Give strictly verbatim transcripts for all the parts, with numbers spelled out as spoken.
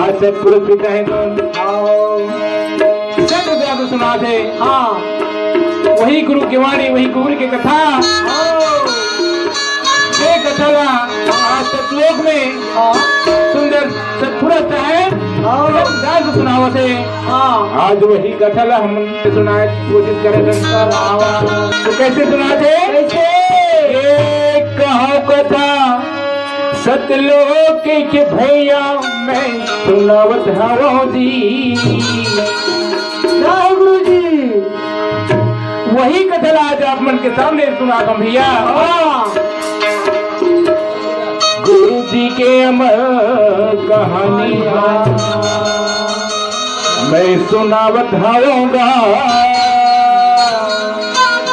आज सतपुरुष पिता हे तो। हाँ। सत ज्ञान सुनाथे। हाँ। वही गुरु के वाणी, वही गुरु के कथा। हाँ। ये कथा ला आज सतलोक में हाँ। सुंदर सतपुरुष साहेब हाँ। सतदास सुनावत हे। हाँ। आज वही कथा ला हमन सुनाए कोशिश करे हन। तो कैसे सुनाथे? कैसे? ये कहो कथा सतलोक के भैया मैं सुनावत हवं जी। जय गुरु जी। वही कथा ला आज आप मन के सामने सुनात हवं भैया। हाँ। गुरु जी के अमर कहानी हाँ। मैं सुनावत हवं गा।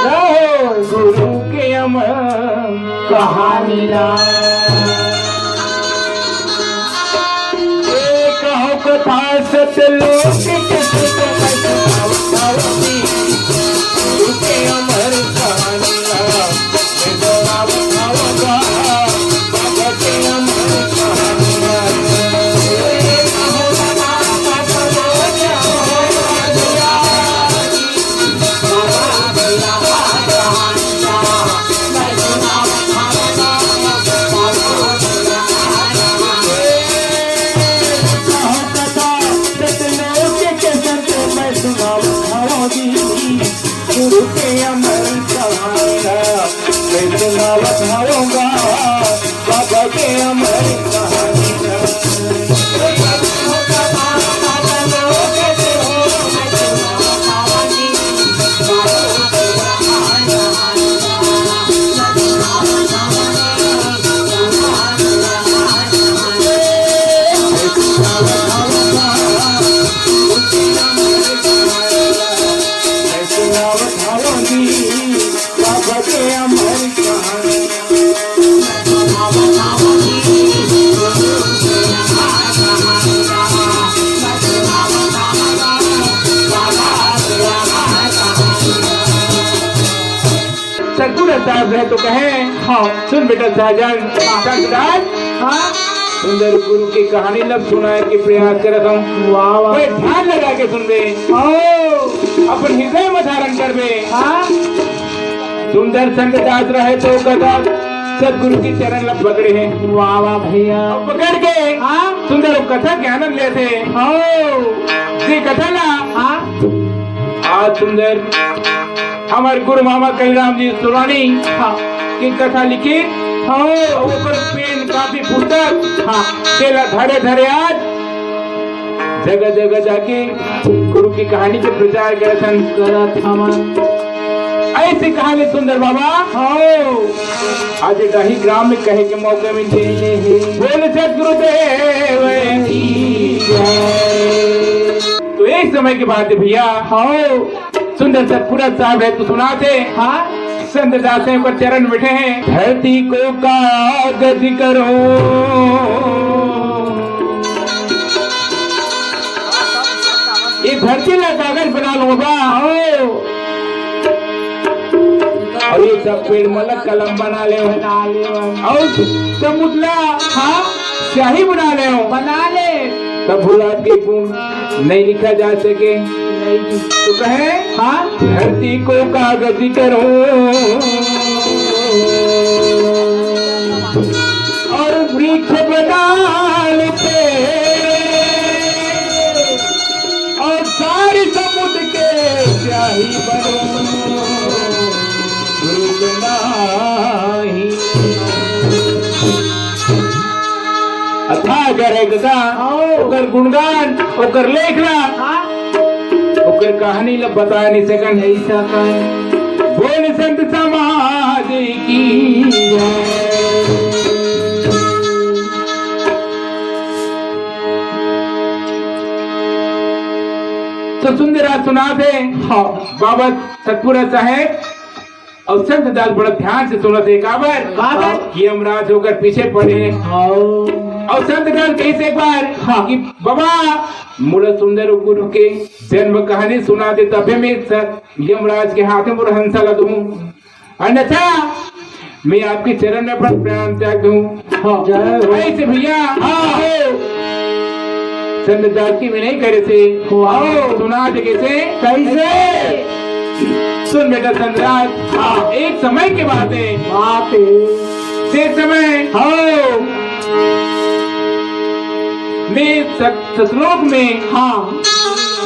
जय हो गुरु के अमर कहानी ला। ये कहो कथा सतलोक के सुनावत हवं जी। गुरु के अमर कहानी ला। गुरु के अमर कहानी ला मैं सुनावत हवं गा, बाबा के अमर कहानी ला। सतपुर साहब रहे तो कहे, हाँ। सुन बेटा सहजान, हाँ। संतदास, हाँ। सुंदर गुरु के कहानी ला सुनाए के प्रयास करत हवं। वाह, वाह। कोई ध्यान लगा के सुनबे। ओ। अपन हृदय में धारण करबे। हाँ। सुंदर संतदास रहे तो कथा सतगुरु के चरण ला पकड़े हे। वाह, वाह भैया। अउ पकड़ के हाँ। सुंदर कथा के आनंद लेथे। हाँ। ये कथा ला हाँ। आज सुंदर हमर गुरु मामा कलीराम जी सुरानी हाँ। के कथा लिखे हाँ। अउ ओकर पेन, कापी, पुस्तक हाँ। तेला धरे धरे आज जगह जगह जाके गुरु के कहानी के प्रचार करत हन। करत हवन। ऐसे कहानी सुंदर बाबा हाँ। आज डाही ग्राम में कहे के मौका मिलथे। बोल सतगुरुदेव की जय। तो एक समय के बात हे भैया हाँ। सुंदर सतपुरा साहब हे तो सुनाथे। हाँ। संतदास हे ओकर चरण में बइठे हे। धरती को कागज करो। ये धरती ला कागज बना लो बाबा। अउ ये सब पेड़ मन ला कलम बना लेव। बना लेव। अउ समुद्र ला हाँ। स्याही बना लेव। बना ले। तभो आज के गुण नइ लिखा जा सके। तो कहे हाँ। धरती को कागज करो अउ वृक्ष बना लेते अउ सारी समुद्र के स्याही बनो। रुकना ही अथाह गर हे कका, हाँ। ओकर गुणगान, ओकर लेखना, हाँ। ओकर कहानी ला बता नइ सकन। नइ सकन। बोल संत समाज की जय। तो सुंदर आज सुनाथे हाँ। बाबा सतपुरा साहेब अउ संतदास बड़ा ध्यान से सुनत हे, काबर? काबर? कि यमराज ओकर पीछे पड़े हे। हाँ। अउ संतदास कहिस एक बार हाँ। कि बाबा, मोला सुंदर गुरु के जन्म कहानी सुना दे, तभे मैं स-, यमराज के हाथ में मोर हंसा ला दूं। अन्यथा मैं आपके चरण में अपना प्राण त्याग दूं। हाँ। जय हो। ऐसे भैया, हाँ। चंद्रजात के विनय करे से। वाह। सुना दे कैसे? कैसे? सुन बेटा चंद्रजात, हाँ। एक समय के बात है। बात है। से समय हाँ। मैं सत-, सतलोक में हाँ।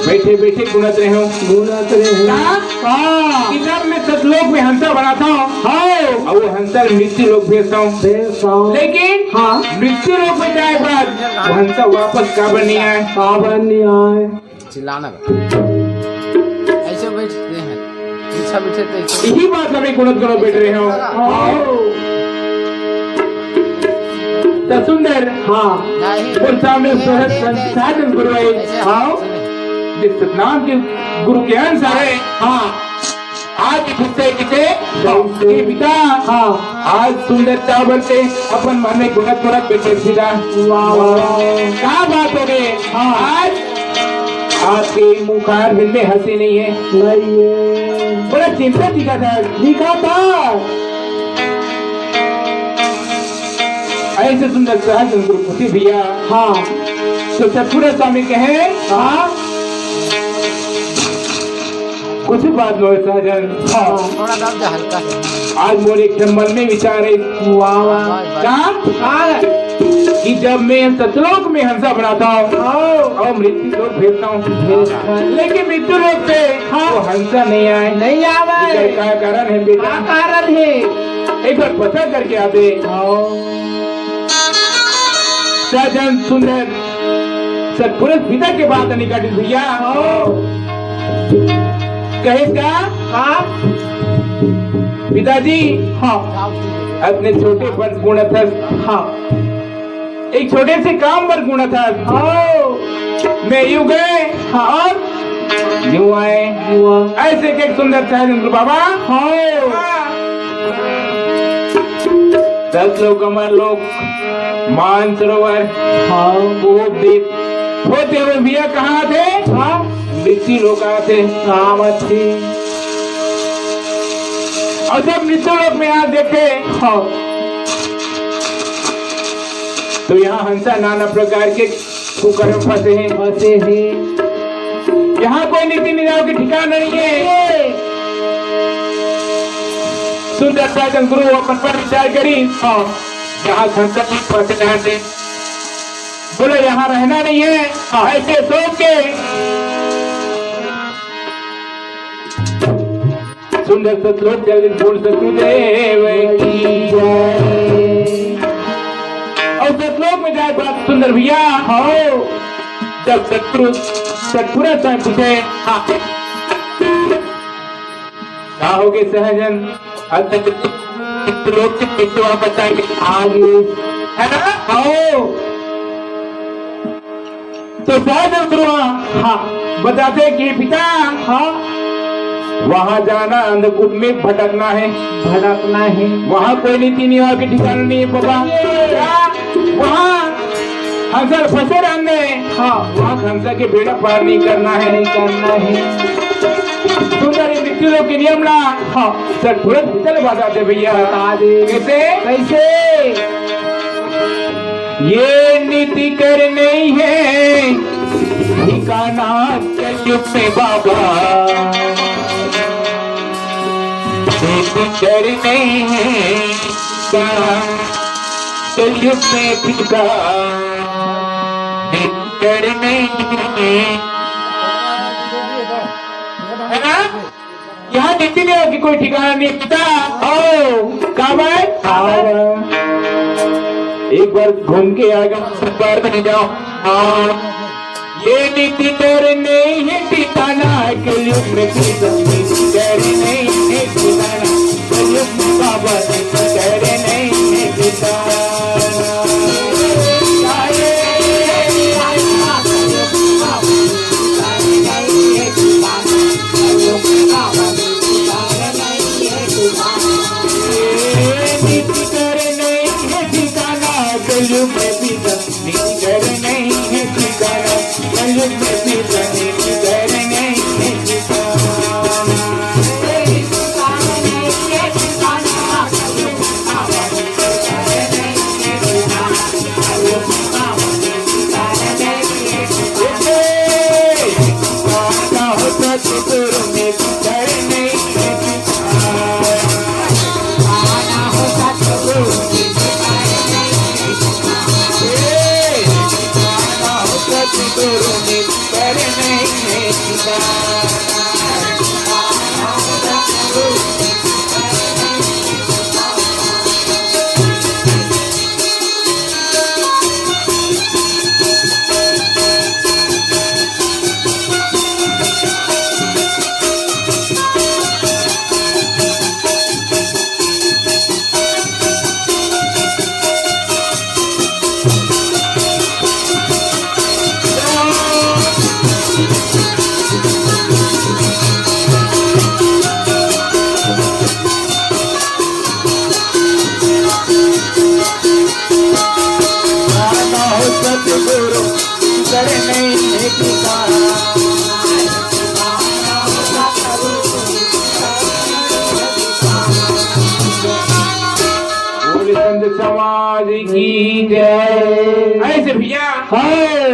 बैठे बैठे गुनत रहे हूँ। गुनत रहे हूँ। का? हाँ। कि जब मैं सतलोक में हंसा बनाता हूँ, हाँ। और वो हंसा मृत्यु लोक भेजता हूँ। भेजता हूँ। लेकिन हाँ। मृत्यु लोक में जाए बाद वो हंसा वापस काबर नहीं आए। काबर नहीं आए। चिल्लाना बा। ऐसे बैठते हैं, पीछा बैठे तो ऐसे। यही बात हमें गुणत करो बैठ रहे हो। हाँ। तो सुंदर, हाँ। नहीं। और सामने नहीं, सूरज नहीं, नहीं। साधन गुरु है। ऐसे हाँ। सुने। जिस सतनाम के गुरु ज्ञान सारे, हाँ। आज पूछते किसे? के पिता। हाँ। आज सुंदर चावल से अपन मन में गुणत गुणत बैठे सीधा। वाह, वाह। क्या बात हो गई? हाँ। आज आपके मुखार में हंसी नहीं है। नहीं है। बड़ा चिंता दिखा था। दिखा था। ऐसे सुंदर सहज गुरु खुशी भैया। हाँ। तो सतपुरा स्वामी कहे, हाँ। कुछ बात नो सहजन। हाँ। थोड़ा दब जा हल्का सा। आज मोर एक ठन मन में विचार है। वाह, वाह। वाह, वाह। का? हाँ। कि जब मैं सतलोक में हंसा बनाता हूँ हाँ। और मृत्यु लोक भेजता हूँ, भेजता हूँ। लेकिन मृत्यु लोक से हाँ। वो हंसा नहीं आए। नहीं आवे। इसका क्या कारण है बेटा? क्या कारण है? एक बार पता करके आते। हाँ। सहजन सुंदर सतपुरुष पिता के बात नहीं काटिस भैया। हाँ। कहे का? हाँ। पिताजी, हाँ। अपने छोटे पर गुणत हस। हाँ। एक छोटे से काम पर गुणत हस। हाँ। मैं यूं गए, हाँ। और यूं आए। यूं आए। ऐसे के एक सुंदर सहज गुरु बाबा। हाँ। सतलोक अमर लोक मानसरोवर, हाँ। वो दीप होते हुए भैया कहाँ थे? हाँ। मृत्यु लोक आते। आवत थे। और जब मृत्यु लोक में यहाँ देखे, हाँ। तो यहाँ हंसा नाना प्रकार के कुकर्म फंसे हैं। फंसे हैं। यहाँ कोई नीति नियम के ठिकाना नहीं है। सुंदर सहज गुरु अपन पर विचार करी। हाँ। यहाँ संकट में फंसे रहते। बोले, यहाँ रहना नहीं है। हाँ। ऐसे सोच के सुंदर सतलोक जगत बोल सतगुरुदेव की जय। और सतलोक में जाए बात सुंदर भैया। हाँ। जब सतपुरु-, सतपुरा साहब पूछे, हाँ। का हो गए सहजन? अब तक लोग के पीछे वापस आएंगे। आगे। है ना? आओ। तो सहजन गुरुआ, हाँ। बताते कि पिता, हाँ। वहाँ जाना, अंधकूप में भटकना है। भटकना है। वहाँ कोई नीति नियम के ठिकाना नहीं है बाबा। ये। क्या? वहाँ हंसर फंसे रहने। हाँ। वहाँ हंसा के बेड़ा पार नहीं करना है। नहीं करना है। सुंदर, ये मृत्यु लोक के नियम ना। हाँ। सर, तुरंत भीतर बता दे भैया। बता दे। कैसे? कैसे? ये नीति कर नहीं है ठिकाना कलयुग में बाबा। नीति कर नहीं है कलयुग में पिता कर नहीं है। है ना? यहाँ नीति नियम के कोई ठिकाना नहीं पिता। आओ, काबर? आओ। एक बार घूम के आएगा, बार में नहीं जाओ। हाँ। ये नीति कर नहीं है ठिकाना, कलयुग में भी नीति कर नहीं है ठिकाना, कलयुग में बाबा नीति कर नहीं है ठिकाना। ये नीति कर नहीं है ठिकाना, कलयुग में भी नीति कर नहीं है ठिकाना, कलयुग में भी नीति कर नहीं है ठिकाना। बोले संत समाज की जय। ऐसे भैया, हाँ।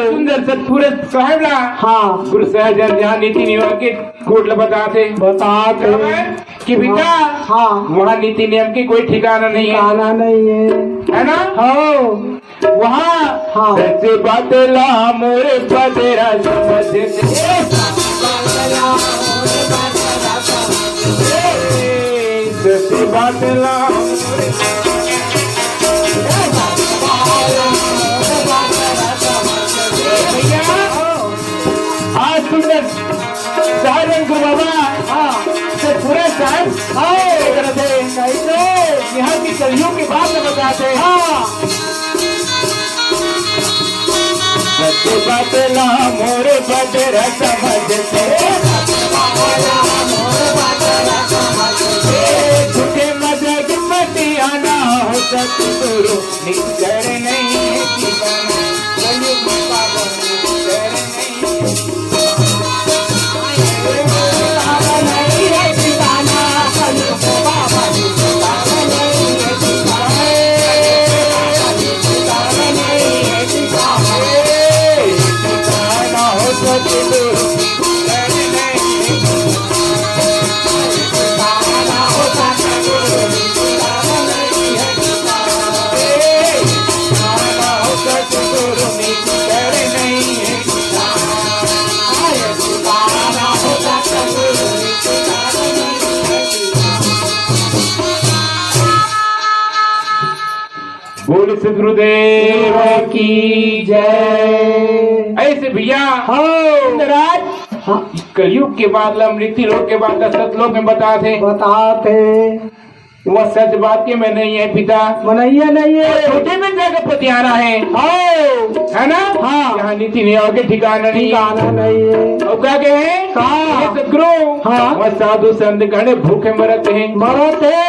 सुंदर सतपुरुष साहब ला, हाँ। गुरु सहजन जहाँ नीति नियम के गोठ ला बताथे। बताथे। कि बेटा, हाँ। वहाँ नीति नियम के कोई ठिकाना नहीं है। ठिकाना नहीं है। है ना? हाँ। वहाँ हाँ। सच बात ला मोरे बदेरा समझ के। सच बात ला मोरे भैया, आज सुंदर सहजन गुरु बाबा, हाँ। से पूरे साहब, हाँ। करत हे। कैसे? यहाँ की कलयुग की बात बताथे। हाँ। सच बात ला मोरे बदेरा समझ के। झूठे मजाक मत आना हो सतगुरु, निश्चर नहीं है ठिकाना। कलयुग में बाबा निश्चर नहीं है। बोल सतगुरुदेव की जय। ऐसे भैया, हाँ। महाराज, हाँ। कलयुग के बात ला, मृत्यु लोक के बात ला, सतलोक में बताथे। बताथे। वो सच बात के में नहीं है पिता। मनैया नहीं है। छोटे में जाकर पतियाना है। हाँ। है ना? हाँ। यहाँ नीति नियम के ठिकाना नहीं है। ठिकाना नहीं है। और क्या कहे? हाँ। ये सतगुरु, हाँ। वह साधु संत गण भूखे मरत हैं। मरत है।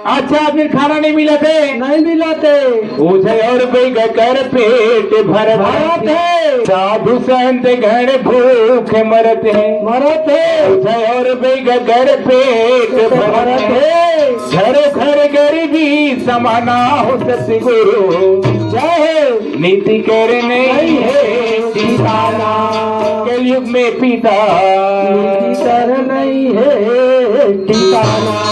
अच्छा आदमी खाना नहीं मिलथे। नहीं मिलथे। ओझा और बैगा कर पेट भरत भरत हे। साधु संत गण भूखे मरत हैं। मरत हे। ओझा और बैगा कर पेट भरत भरत हे। हे। घरों घर गरीबी समाना हो सतगुरु। जय हे। नीति कर नहीं है ठिकाना। कलयुग में पिता। नीति कर नहीं है ठिकाना।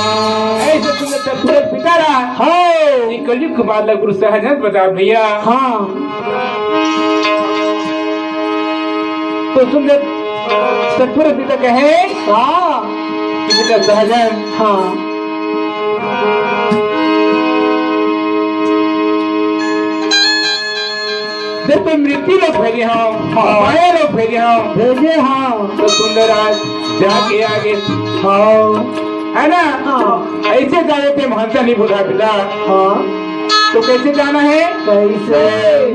ऐसे तुमने सतपुरुष पिता रहा। हाँ। ये कलयुग के बात ला गुरु सहजन बता भैया। हाँ। तो तुमने सतपुरुष पिता कहे। हाँ। कि बेटा सहजन। हाँ। जब तुम मृत्यु लोक भेजे हो, हाँ। माया लोक भेजे हो, भेजे हाँ। तो सुंदर आज जाके आगे हाँ। है ना? हाँ। ऐसे जावे ते महंता नहीं बुझा पिता। हाँ। तो कैसे जाना है? कैसे?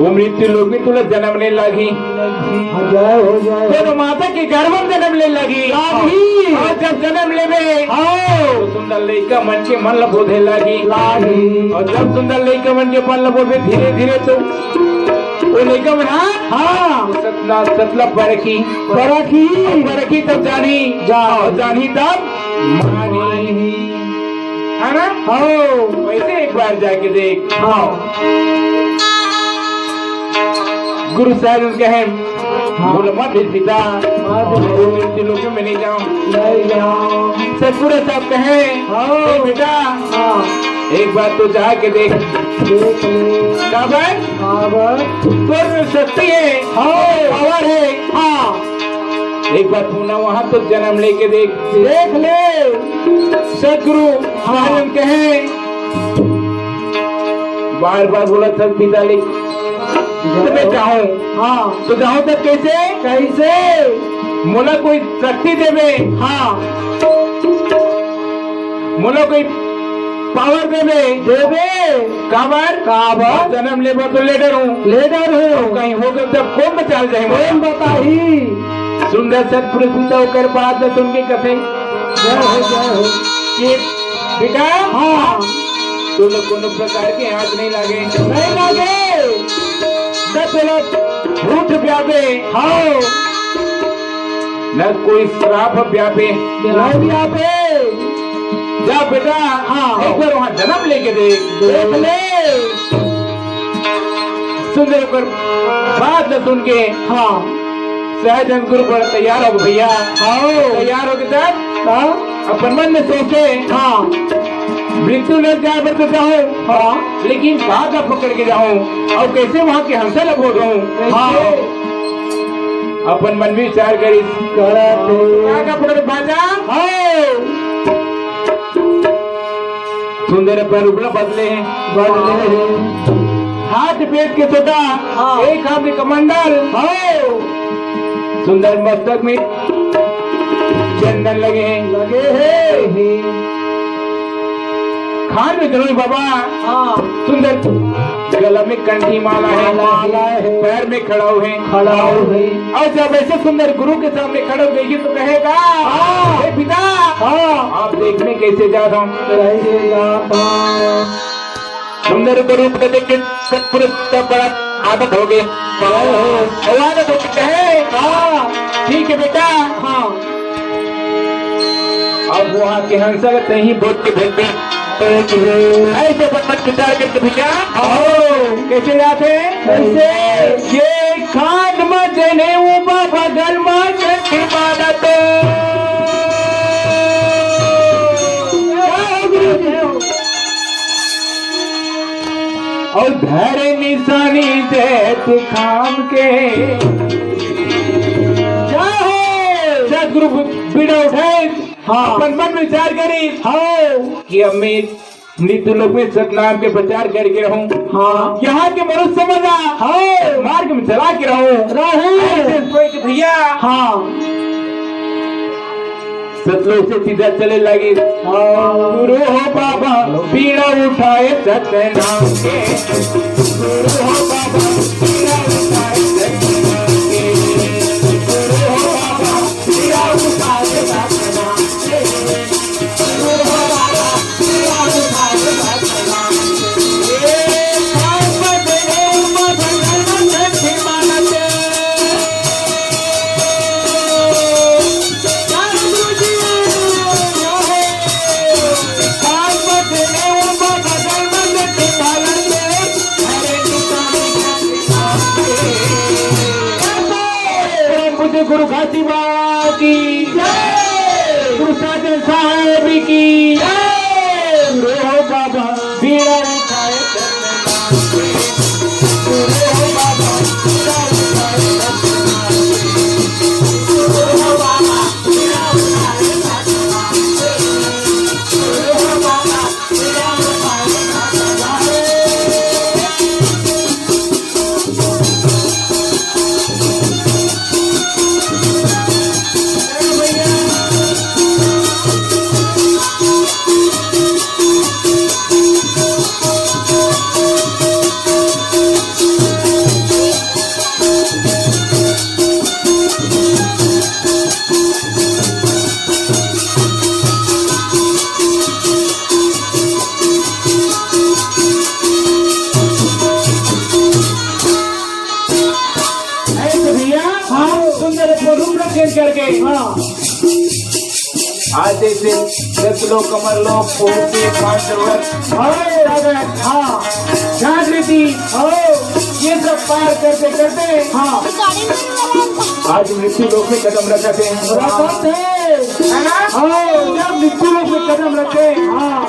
वो मृत्यु लोक में तुला जन्म नहीं लागी। हाँ, जय हो, जय हो। तेरे माता के गर्भ में जन्म ले लागी। लागी। और जब जन्म लेबे, हाँ। तो सुंदर लइका मन के मन ला बोधे लागी। लागी। और जब सुंदर लइका मन के मन ला बोधे धीरे धीरे तो वो लइका मन, हाँ, हाँ। सतला, सतला परखी। परखी। परखी तब जानी। जानी। और जानी तब मानी। है ना? हाँ। वैसे एक बार जाके देख। हाँ। गुरु साहब कहे, हाँ। बोले, "मत भेज पिता, हाँ, बोले। मैं लोगों में नहीं जाऊँ।" नहीं जाऊँ। सतपुरा साहब कहे, हाँ। "ए बेटा, हाँ। एक बार तो जाके देख।" देख ले। काबर? काबर? तोर में शक्ति है, हाँ। पावर है। हाँ। एक बार पुनः वहाँ तो जन्म लेके देख। देख ले। सतगुरु हाँ। साहब कहे, बार बार बोला था पिता ले, तो मैं जाऊं। हाँ। तो जाऊं तब कैसे? कैसे? मोला कोई शक्ति देवे। हाँ। मोला कोई पावर देवे। देवे। काबर? काबर? जन्म लेबर तो लेडर हूँ। लेडर हूँ। कहीं हो गए तब कौन बचा जाए मोला? कौन बताही? सुंदर सतपुरुष पिता ओकर बात ल सुन के कथे, जय हो, जय हो। कि बेटा, हाँ। तोला कोनो प्रकार के आँच नहीं लागे। नहीं लागे। त तोला भूत व्यापे, हाँ। न कोई श्राप व्यापे। न व्यापे। जा बेटा, हाँ। एक बार वहाँ जन्म लेके देख। देख ले। सुंदर ओकर बात ल सुन के, हाँ। सहजन गुरु बड़ तैयार हो गे भैया। हाँ। तैयार हो गे तब, हाँ। अपन मन में सोचे, हाँ। मृत्यु लोक जाए बर तो जाहूँ, हाँ। लेकिन का का पकड़ के जाहूँ अउ कैसे वहाँ के हंसा ल भोगहूँ? कैसे? हाँ। अपन मन में विचार करिस। करत हे। का का पकड़ भांजा? हाँ। सुंदर अपन रूप ला बदले हे। बदले हे। हाथ बेंत के सोटा, हाँ। एक हाथ में कमंडल। हाँ। सुंदर मस्तक में चंदन लगे हे। लगे हे। खान में जरूर बाबा। हाँ। सुंदर गला में कंठी माला हे। माला हे। पैर में खड़ाऊ हे। खड़ाऊ हे। अउ जब ऐसे सुंदर गुरु के सामने खड़े होइही तो कहेगा, हाँ। हे पिता, हाँ। आप देखने कैसे जात हव? कैसे जात हव? सुंदर के रूप ला देख के सतपुरुष का बड़ा आदत हो गे। हाँ। आदत हो गे हे। हाँ। ठीक हे बेटा। हाँ। अब वहाँ के हंसा ला तहीं बोध के भेज दे। ऐसे अपन मन विचार करके भैया। आओ। कैसे जात हे? कैसे? ये खान म जने उबा बगल म जने मानत। जय हो गुरुदेव। अउ धरे निशानी जैत खान के। जय हो। सतगुरु बीड़ा उठाए। हाँ। अपन मन विचार करिस। हाँ। कि अब मैं मृत्यु लोक में सतनाम के प्रचार करके रहूं। हाँ। यहाँ के मनुष्य मन ला, हाँ। मार्ग में चला के रहूं। रहूं। ऐसे कोई के भैया। हाँ। सतलोक से सीधा चले लगिस। हाँ। गुरु हो बाबा, बीड़ा उठाए सतनाम के। गुरु हो बाबा, बीड़ा उठाए सतनाम के। गुरु हो बाबा, परम पूज्य गुरु घासीदास बाबा की जय। गुरु साजन साहेब की जय। गुरु हो बाबा बीड़ा उठाए। गुरु हो बाबा बीड़ा उठाए। गुरु हो बाबा बीड़ा उठाए। गुरु हो बाबा ऐसे भैया, हाँ। सुंदर रूप रंग change करके। हाँ। आज जैसे दस लोग, कमर लोग, पोते, पांच लोग। हाँ, राजा, हाँ। जागृति, हाँ। ये सब पार करते करते, हाँ। आज मृत्यु लोक में कदम रखत हे। रखत हे। है ना? हाँ, जब मृत्यु लोक में कदम रखे, हाँ।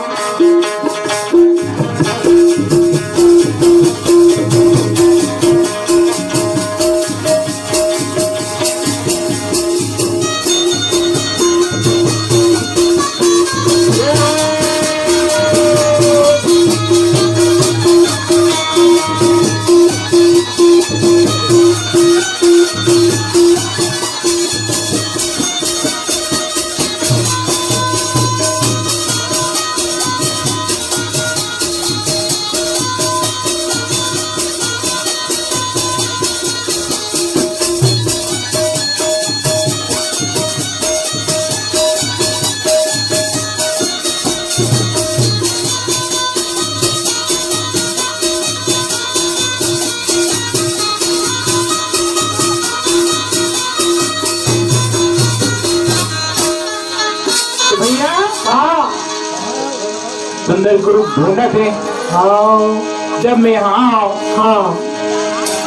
सुंदर गुरु ढूंढत हे। हाँ। जब मैं यहाँ आऊँ, हाँ।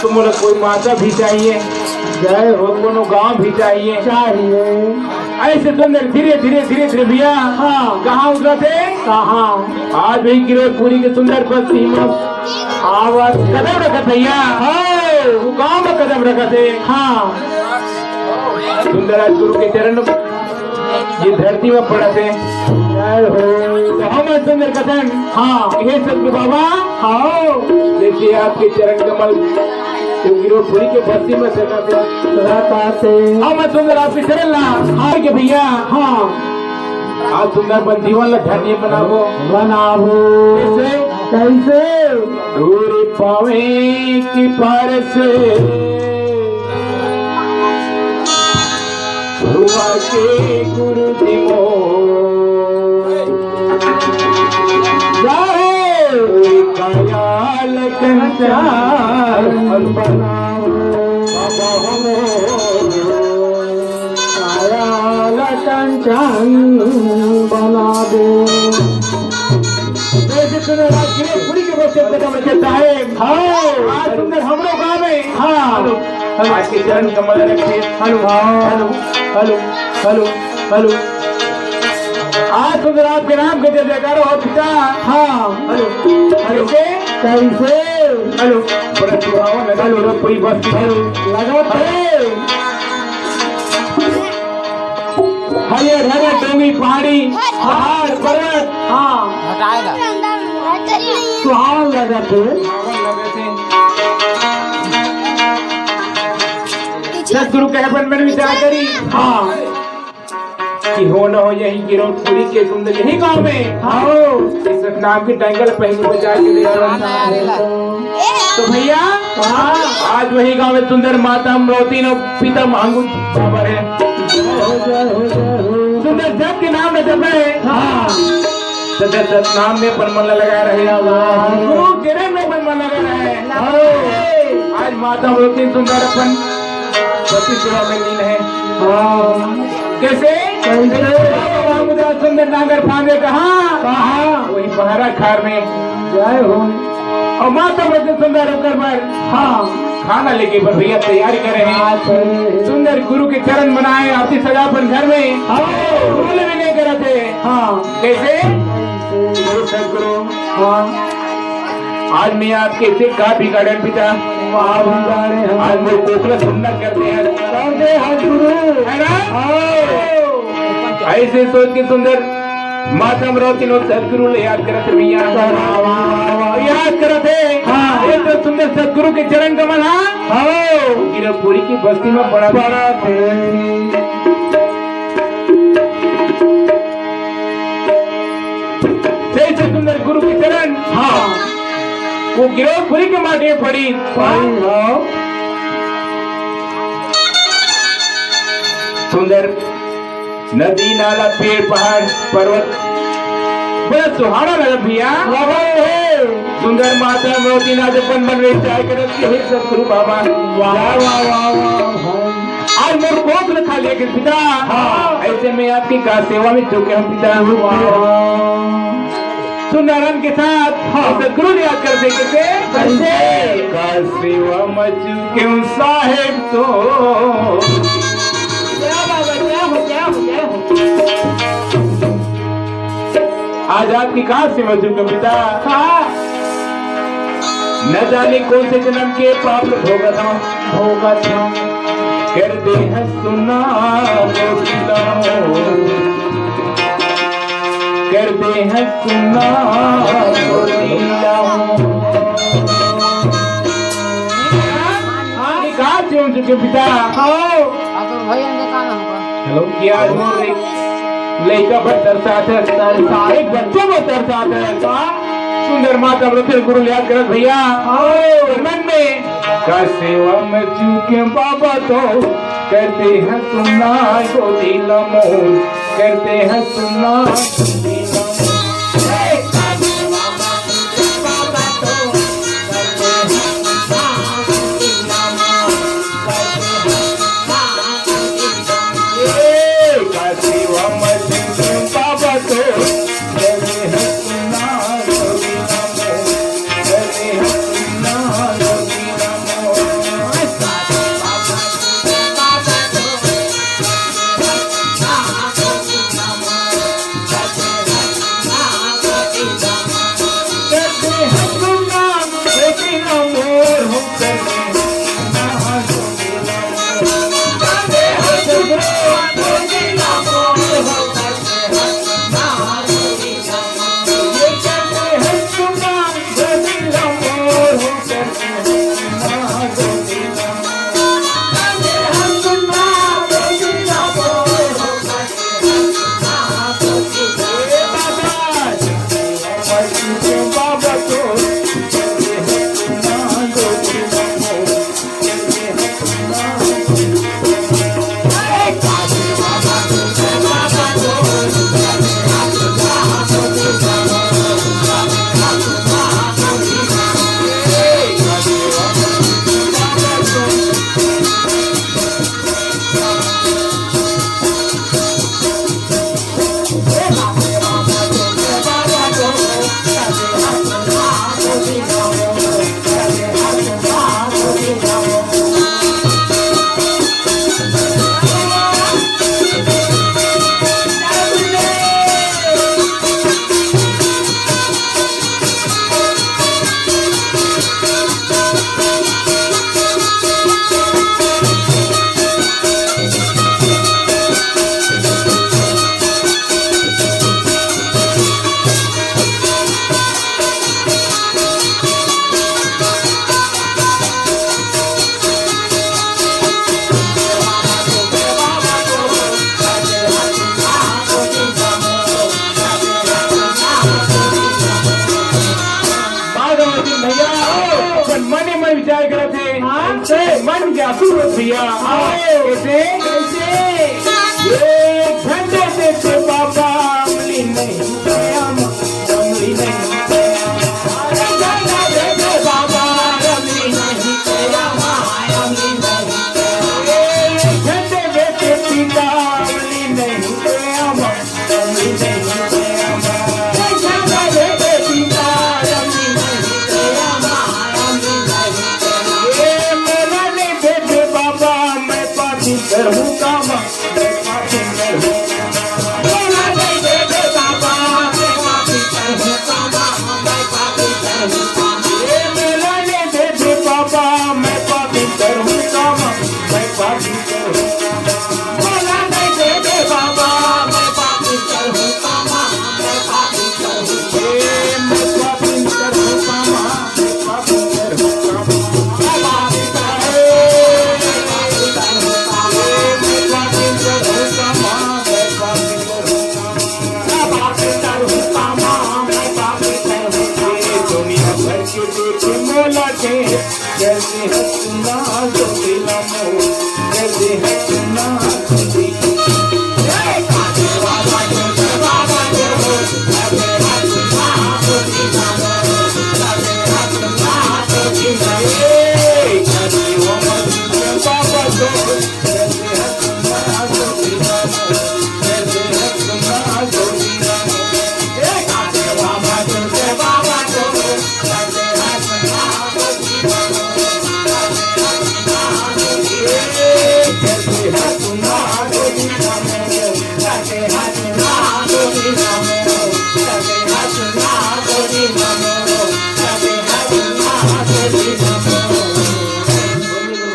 तो मोला कोई माता भी चाहिए, जय हो। कोनो गांव भी चाहिए। चाहिए। ऐसे सुंदर धीरे धीरे धीरे धीरे भैया, हाँ। कहाँ उतरत हे? कहाँ? आज भी गिरौदपुरी के सुंदर बस्ती में आवत। कदम रखत भैया, हाँ। वो गांव में कदम रखत हे। हाँ। सुंदर आज गुरु के चरण ये धरती में पड़त हे। जय हो। तो हम सुंदर कथन, हाँ। हे सतगुरु बाबा, हाँ। जैसे आपके चरण कमल, तो गिरौदपुरी के बस्ती में सकत हे। सकत हे। हम सुंदर आपके चरण ला, हाँ। के भैया, हाँ। आज सुंदर अपन जीवन ला धन्य बनाबो। बनाबो। कैसे? कैसे? तोरे पावे के पारस हुआ के गुरु जी मोर। जाहे कायल कंचन बनाओ। बाबा हो। कायल कंचन बनाओ। जैसे सुंदर आज गिरौदपुरी के बस्ती में कदम रखे साहेब। हाँ। आज सुंदर हमरो गाँव में। हाँ। हेलो। आज के चरण कमल रखे। हेलो। हाँ। हेलो। हेलो। हेलो। हेलो। आज सुंदर आपके नाम के जय जयकार हो पिता। हाँ। हेलो। हेलो। कैसे? कैसे? हेलो। बड़ा सुहावन लगा गिरौदपुरी बस्ती। हेलो। लगा थे। हरियर हरियर डोंगरी पहाड़ी, पहाड़, पर्वत, हाँ। हटाएगा। सुहावन लगत हे। सतगुरु कहे पर मन विचार करी, हाँ। कि हो न हो यही गिरौदपुरी के सुंदर यही गांव में। हाँ। इस सतनाम की टांगल पहली बजा के ले चलो। तो भैया, हाँ। आज वही गांव में सुंदर माता अमरौती न पिता मांगू बाबा है। सुंदर जप के नाम न जपे। हाँ। सुंदर सतनाम में अपन मन लगा रहे। गुरु चरण में अपन मन लगा रहे। हाँ। आज माता अमरौती सुंदर अपन पति सेवा में लीन है। हाँ। कैसे? कैसे? बाबा मुद्रा सुंदर नागर फांदे कहाँ? कहाँ? वही बहरा खार में। जय हो। और माता अमरौती सुंदर ओकर बर, हाँ। खाना लेके बर भैया तैयारी करे हैं। हाँ, सही। सुंदर गुरु के चरण बनाए, आरती सजा अपन घर में। हाँ। फूल भी नहीं करत हे। हाँ। कैसे? गुरु सतगुरु। हाँ। आज मैं आपके सिर का बिगाड़न पिता। वाह, बिगाड़े हम। आज वो कोखला सुंदर करते हैं। करते हैं गुरु। है ना? हाँ। ऐसे सोच के सुंदर माता अमरौती नो सतगुरु ले याद करत भैया। वाह, वाह, वाह, वाह। याद करत हे। हाँ। ये तो सुंदर सतगुरु के चरण कमल, हाँ। हाँ। गिरौदपुरी की बस्ती में बड़ा बड़ा जैसे सुंदर गुरु के चरण, हाँ। वो गिरौदपुरी के माटी में पड़ी। पड़ी, हाँ। सुंदर नदी, नाला, पेड़, पहाड़, पर्वत, बड़ा सुहाना लगा भैया। लगा हे। सुंदर माता अमरौती नाथ अपन मन में विचार करत कि हे सतगुरु बाबा, वाह, वाह, वाह, वाह, वाह। आज मोर कोख ल खा लेके पिता, हाँ। ऐसे में आपकी का सेवा में चूके हम पिता। वाह। सुंदरन के साथ, हाँ। सतगुरु ने याद कर दे कैसे? कैसे? का सेवा में चूके हम साहेब तो। क्या बाबा, क्या हो, क्या हो, क्या हो? आज आपकी कहाँ से मजू कविता? हाँ। न जाने कौन से जन्म के पाप भोगत हूँ, भोगत हूँ। कर दे है सुना गोविंदा, कर दे है सुना गोविंदा। हाँ, ये कहाँ से मजू कविता? हाँ। हेलो, क्या आज मोर एक लइका बर तरसात हे, तरसात, एक बच्चा बर तरसात हे। का सुंदर माता अमरौती गुरु ल याद करत भैया। हाँ। मन में का सेवा में चूके बाबा तो करते हैं सुना गोदी लमोर, करते हैं सुना गोदी लमोर। ए, काशी वामन बाबा तो तेरे हंसना मन जासु भैया। आओ। कैसे? कैसे? ये झंडे से, से बाबा अमली नहीं गया, अमली नहीं गया। अरे झंडा दे दे बाबा, अमली नहीं गया, अमली नहीं गया। ये झंडे दे दे पिता, अमली नहीं गया,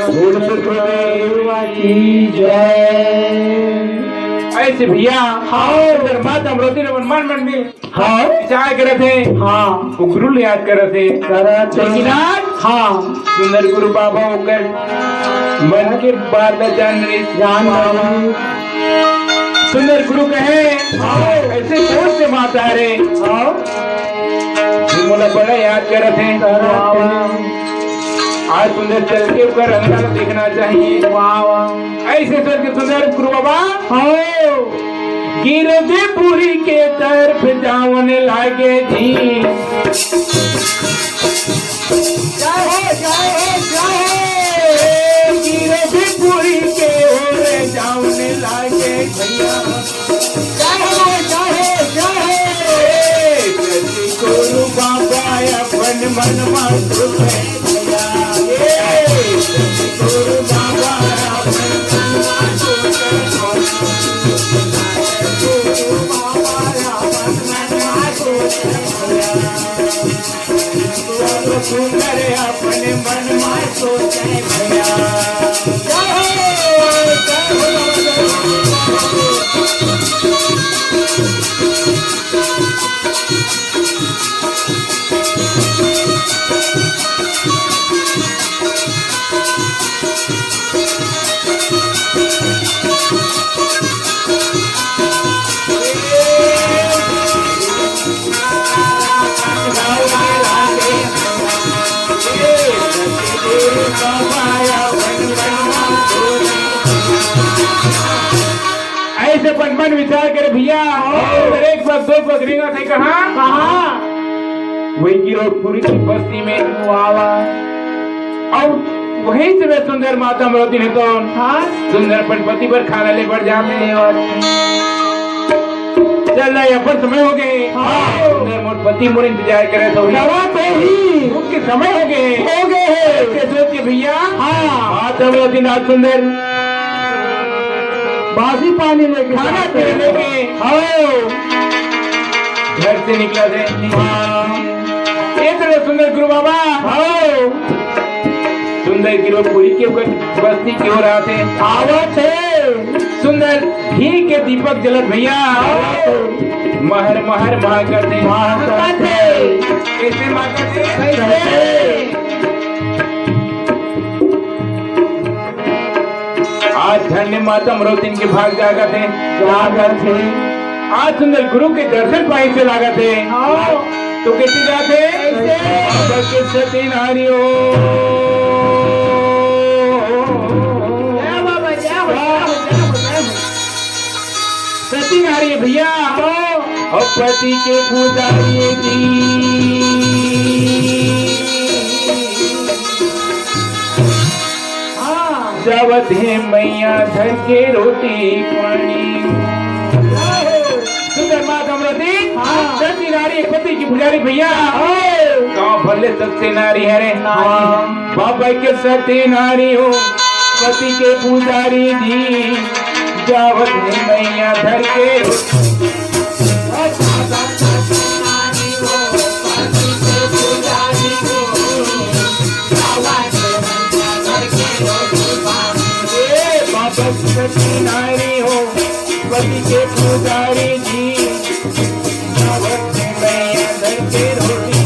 बोल सतगुरु देव की जय। ऐसे भैया, हाँ। अगर माता अमरौती ने मन, मन में हाँ। विचार करत हे। हाँ। वो गुरु ले याद करत हे। करत हे। लेकिन आज हाँ। सुंदर गुरु बाबा ओकर मन के बात ला जान रही। जान रही। सुंदर गुरु कहे, हाँ। ऐसे कौन से माता रे? हाँ। ये मोला बड़ा याद करत हे। करत हे। आज सुंदर चल के ओकर अंगना देखना चाहिए। वाह, वाह। ऐसे सोच के सुंदर गुरु बाबा, हाँ। गिरधपुरी के तरफ जावन लागे जी। जय हो, जय हो, जय हो। गिरधपुरी के ओर जावन लागे भैया। जय हो, जय हो, जय हो। ए, सतगुरु बाबा अपन मन मा सोचे भैया। ए, सतगुरु बाबा अपन मन मा सोचे भैया। सतगुरु बाबा अपन मन मा सोचे भैया। सुंदर अपने मन में सोचे भैया। ऐसे पन पन विचार करे भैया, अउ एक पग दो पग रेंगत हे कहाँ? कहाँ? वही गिरधपुरी की बस्ती में। वाह, वाह। अउ वहीं से मैं सुंदर माता अमरौती ने तो हाँ। सुंदर अपन पति बर खाना ले बर जात हे। ले बर। चल रहा है, अपन समय हो गए। हाँ। सुंदर मोर पति मोर इंतजार करे तो। दवा पे ही। भूख के समय हो गए। हो गए हैं। ऐसे सोच के भैया। हाँ। माता अमरौती नाथ सुंदर बासी पानी लेके खाना पीने लेके। हाँ। घर से निकला थे। हाँ। ये तरह सुंदर गुरु बाबा। हाँ। सुंदर गिरधपुरी के ऊपर बस्ती की ओर आते। आवत हे। सुंदर घी के दीपक जलत भैया। महर महर महकत हे। महकत हे। कैसे महकत हे? कैसे? आज धन्य माता अमरौतिन के भाग जागत हे। जागत हे। आज सुंदर गुरु के दर्शन पाए से लागत हे। हाँ। तो कैसे जात हे? कैसे? बाबा के सती नारी हो। नारी भैया, अउ पति के पुजारी जी। हाँ। जावत हे मैया धर के रोटी पानी। सुंदर माँ कमरती, हाँ। सती नारी पति की पुजारी भैया। हाँ। गाँव भले सत्य नारी हरे। हाँ। बाबा के सती नारी हो, पति के पुजारी जी। जावत हे मैया धर के रोटी। ए बाबा सती नारी हो, पति के पुजारी जी। जावत हे मैया धर के रोटी।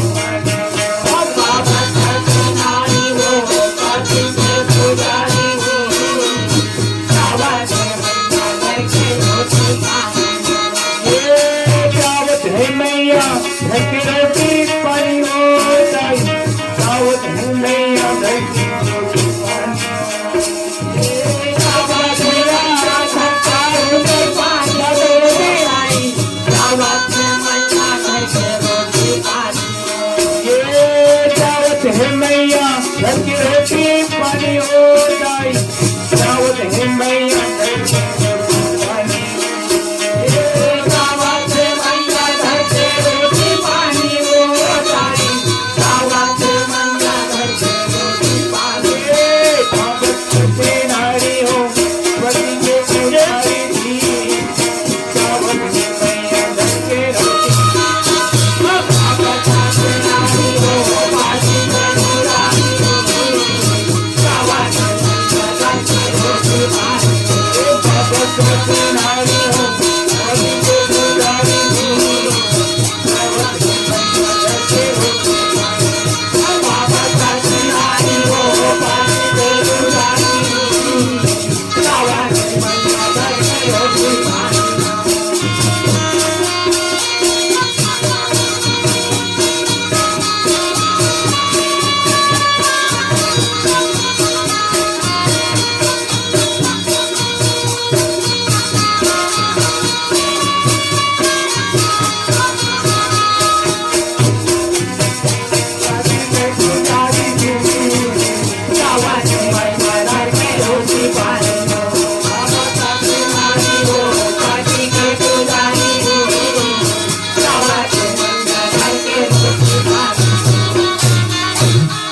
ए, जावत हे मैया, घर के रोटी पानी हो जाई। जावत हे मैया, घर के रोटी पानी। ए, जावत हे मैया, घर के रोटी पानी हो जाई। जावत हे मैया, घर के रोटी पानी। ए, जावत हे मैया, घर के रोटी पानी हो जाई। जावत हे मैया, घर के रोटी पानी। ए, जावत हे मैया, घर के रोटी पानी हो जाई। जावत हे मैया, घर के रोटी पानी। ए, जावत हे नारी हो, पति के पुजारी जी।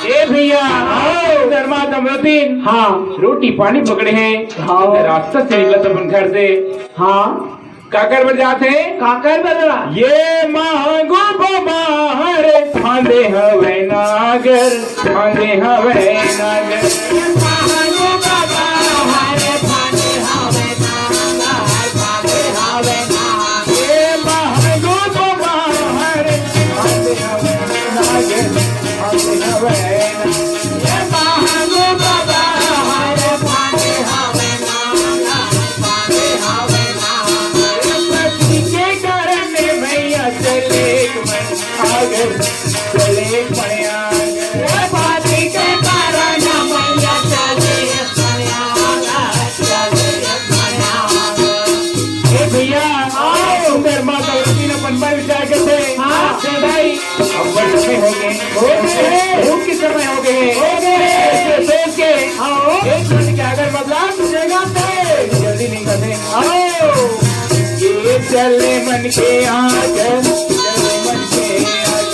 ए भैया, आओ। धर्मा दमरतीन। हाँ। रोटी पानी पकड़े हे। हाँ। रास्ता से निकलत अपन घर से। हाँ। काकर बर जात हे? काकर बर? ये मांगो बाबा हरे, फांदे हवे नागर, फांदे हवे नागर। मांगो बाबा हरे, फांदे हवे नागर, फांदे हवे नागर। ये मांगो बाबा हरे, फांदे हवे नागर, फांदे हवे नागर। ये मांगो बाबा हरे, फांदे हवे नागर। पति के कारण भैया चले मन आगे, चले मन आगे। पति के कारण भैया चले मन आगे, चले मन आगे। ए भैया, आओ। सुंदर माँ कमरती न अपन मन विचार करते। हाँ। से भाई, अब बड़े समय हो गए। हो गए। भूख के समय हो गए। हो गए। ऐसे सोच के आओ। एक मिनट के अगर मतलब जगह पे जल्दी नहीं करते। आओ। ये चले मन के आगे, चले मन के आगे।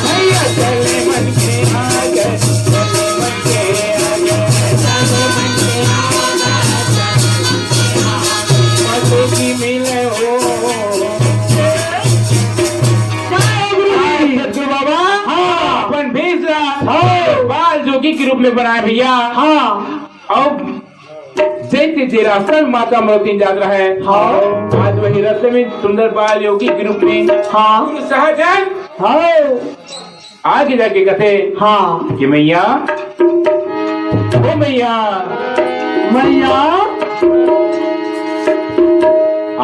भैया चले मन के आगे, चले मन के आगे। बातों की मिले हो। जय गुरु जी। सतगुरु बाबा, हाँ। अपन भेष ला, हाँ। बाल जोगी के रूप में बनाए भैया। हाँ। अब जैसे जे रास्ता में माता मोती जात रहे, हाँ। आज वही रास्ते में सुंदर बाल योगी के रूप में, हाँ। गुरु सहजन, हाँ। आगे जाके कथे, हाँ। कि मैया, ओ मैया, मैया।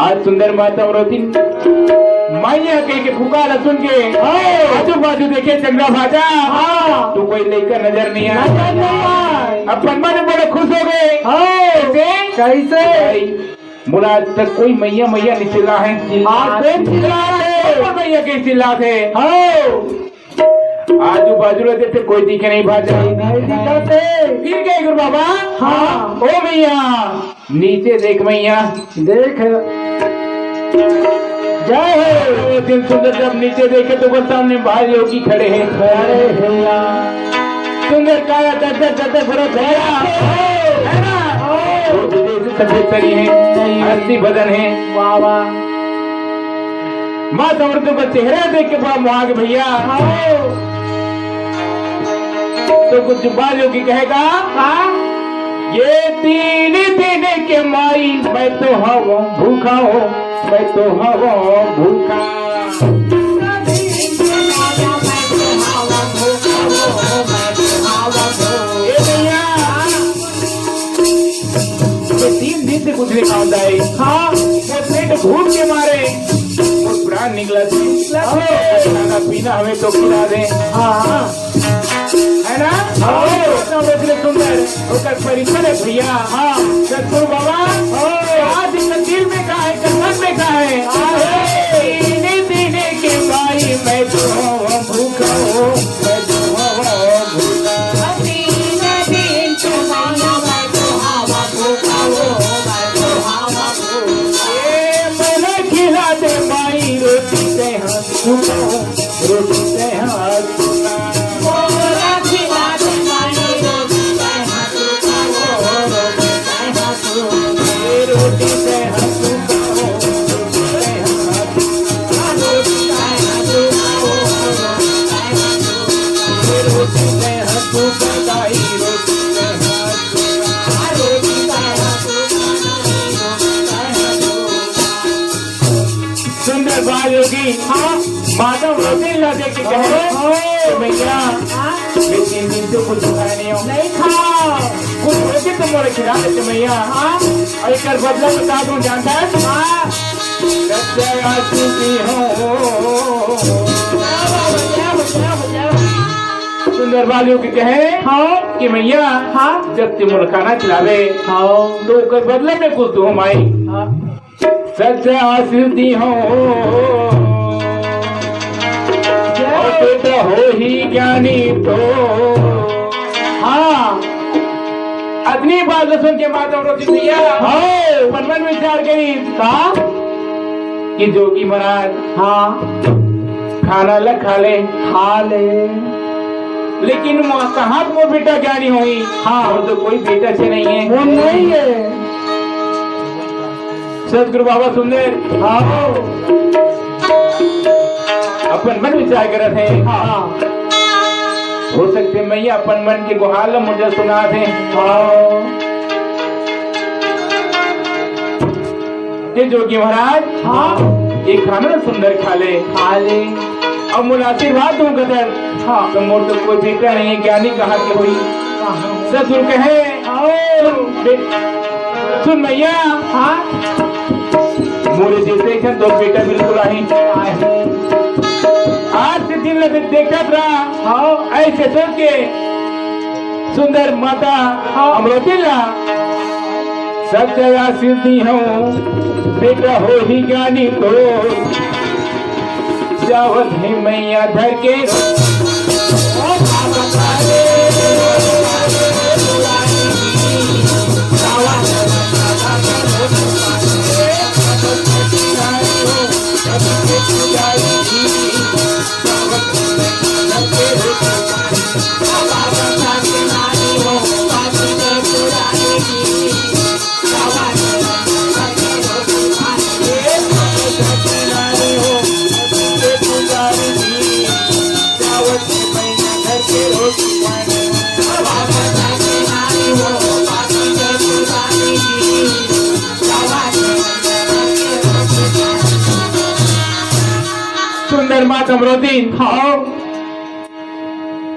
आज सुंदर माता मोती मैया कहि के पुकार सुन के हाँ। आजू बाजू देखे चंद्रा भाजा, हाँ। तो कोई लइका नजर नहीं आए। नजर नहीं आए। अपन मन बड़े खुश हो गए। हाँ। कैसे? कैसे? भाई, मोला आज तक कोई मैया मैया नहीं चिल्ला है। आज कोई चिल्ला रहे। कोई मैया के चिल्ला थे। हाँ। आजू बाजू ले देखे कोई दिखे नहीं भाजा। नहीं दिखाते। फिर गए गुरु बाबा। हाँ। ओ मैया, नीचे देख मैया। देख। जय हो। वो दिन सुंदर जब नीचे देखे तो वो सामने बाल योगी खड़े हैं। खड़े हैं। सुंदर काया दस दस दस दस बरस भैया। है ना? वो विदेश सफेद तरी है। हस्ती बदन है। वाह, वाह। माँ समर्थ का चेहरा देख के बड़ा मोहा गए भैया। तो कुछ बाल योगी कहेगा, हाँ? ये तीन दिन के माई, मैं तो हवं भूखा हो, मैं तो हवं भूखा। ए भैया, ये तीन दिन से कुछ नहीं खावत है। हाँ। वो पेट भूख के मारे, वो प्राण निकला थे। निकला थे। खाना पीना हमें तो खिला दे। हाँ। है ना? हाँ। तो बचले सुंदर, ओकर परिचय है भैया। हाँ। सतगुरु बाबा, हाँ। आज इनका दिल में का है, इनका मन में का है? हाँ। दीने दीने के भाई, मैं तो हूँ भूखा हो, मैं तो हूँ भूखा। दीने दीन के भाई, मैं तो हूँ भूखा हो, मैं तो हूँ भूखा। ए, मैंने खिला दे माई रोटी से हाथ छुपाओ, रोटी से हाथ छुपाओ। बोला खिला दे माई रोटी से हाथ छुपाओ, रोटी से हाथ छुपाओ। ए, रोटी से हाथ छुपाओ, रोटी से हाथ छुपाओ। ए, रोटी से हाथ छुपाओ, दाई, रोटी से हाथ छुपाओ। सुंदर बाल योगी, हाँ। माता रोटी ला दे के कहे, हाँ। कि मैया, हाँ। मैं तीन दिन से कुछ खाया नहीं हूँ। नहीं खाओ। कुछ रोटी तो मोरे खिला देते मैया। हाँ। और एक बदला बता दूं, जानता है? हाँ। सच्चा आशिकी हूँ। सुंदर बाल योगी कहे, हाँ। कि मैया, हाँ। जब ते मोला खाना खिलावे, हाँ। तो ओकर बदला में कुछ दूँ माई। हाँ। सच आशीष दी हो, जय। और बेटा हो ही ज्ञानी तो। हाँ, अतनी बात सुन के माता रोटी भैया, हाँ। मन मन विचार करी का कि जोगी महाराज, हाँ। खाना ल खा ले, खा ले, लेकिन वो कहाँ वो बेटा ज्ञानी होही? हाँ। और तो कोई बेटा से नहीं है। वो नहीं है। सतगुरु बाबा सुंदर, हाँ। अपन मन विचार करत हे। हाँ। हो सकथे मैया अपन मन के गुहार ल मुझे सुना दे। हाँ। हे जोगी महाराज, हाँ। ये खाना सुंदर खा ले। खा ले। अब मोला आशीर्वाद दूं कदर। हाँ। तो मोर तो कोई बेटा नहीं है, ज्ञानी कहाँ के होही? कहाँ? ससुर कहे, हाँ। सुन बे-, सुन मैया। हाँ। मोरे जैसे एक ठन दो बेटा बिल्कुल आही। आही। आज के दिन ल देखत रहा। हाँ। ऐसे सोच के सुंदर माता हाँ। अमरोती ला सच्चा आशीष दी हूँ, बेटा हो ही ज्ञानी तो जावत ही मैया धर के। सुंदर माँ समरोती, हाँ।